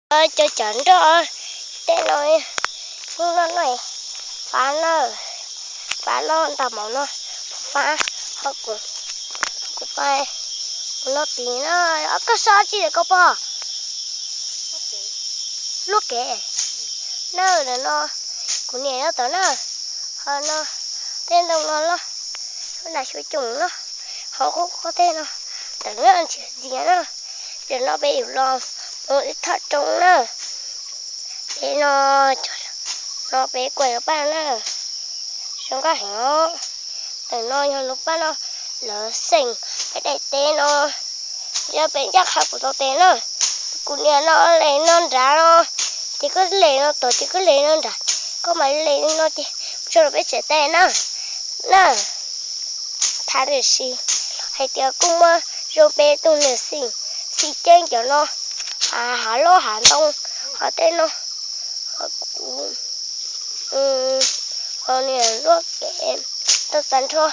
Cov cov nroj tej no, hnub no no, fab na, fab no ntag, maum no, fab, ho kuv, kuv pais mus no tid na. Koj sob tsi koj pog? Luaj kev na. Ntawm no kuv niam nyob tod na, ho no tej ntoo no loj, xyuas nas xyuas coom no, ho qub qub tej no, tawm no ntsia ntsia na. Ntawm no peb yuav los mus ib thaj roob na. Peb no, no peb kuaj lub paj na, zoo nkauj heev os. Ntawm no yog lub paj no, lawv xeem peb daim teb no, yog peb ncaj qha kuv tau tes na. Kuv niam no les no nrad no, ces koj les no tod ces koj les no nrad, koj mam les no ces mus tso rau peb tsev tes na. Na, thab tiam sis hais tias kuj muaj zoo peb tug niam xeem, xeem ceeb cov no, hav loj hav ntoo, ho tej no, ho kuv, ho niam luaj kev tau tag nrho,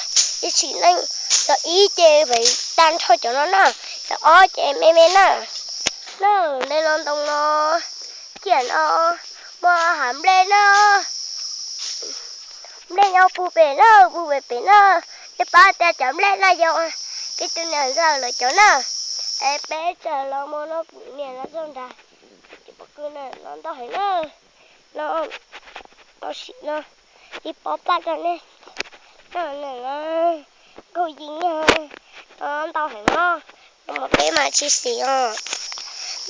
ib tsim neej yog ib ce pem tag nrho cov no na, yog ob ce me me na. Na, ntawm no ntoo no, ciam no muaj hav nplej na. Nplej nyob puag pem na, puag pem pem na. Nej pom tias cov nplej no yog peb tus niam ntxawm lawv cov na. Es peb txawm los mus no kuv niam no txog nrad, ces pom kws no ntau heev na. No, no sim no ib pob paj rau nej, no, no, nkauj yeej, no ntau heev no, no mas peb mas tsis xis os,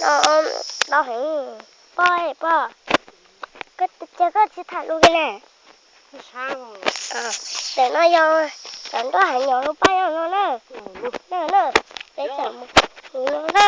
no ntau heev. Pog, pog, cas koj tsis tham lus li na? Ntawm no yog cov nroj hav nyom lub paj yog no na. Na, peb txawm mus no na.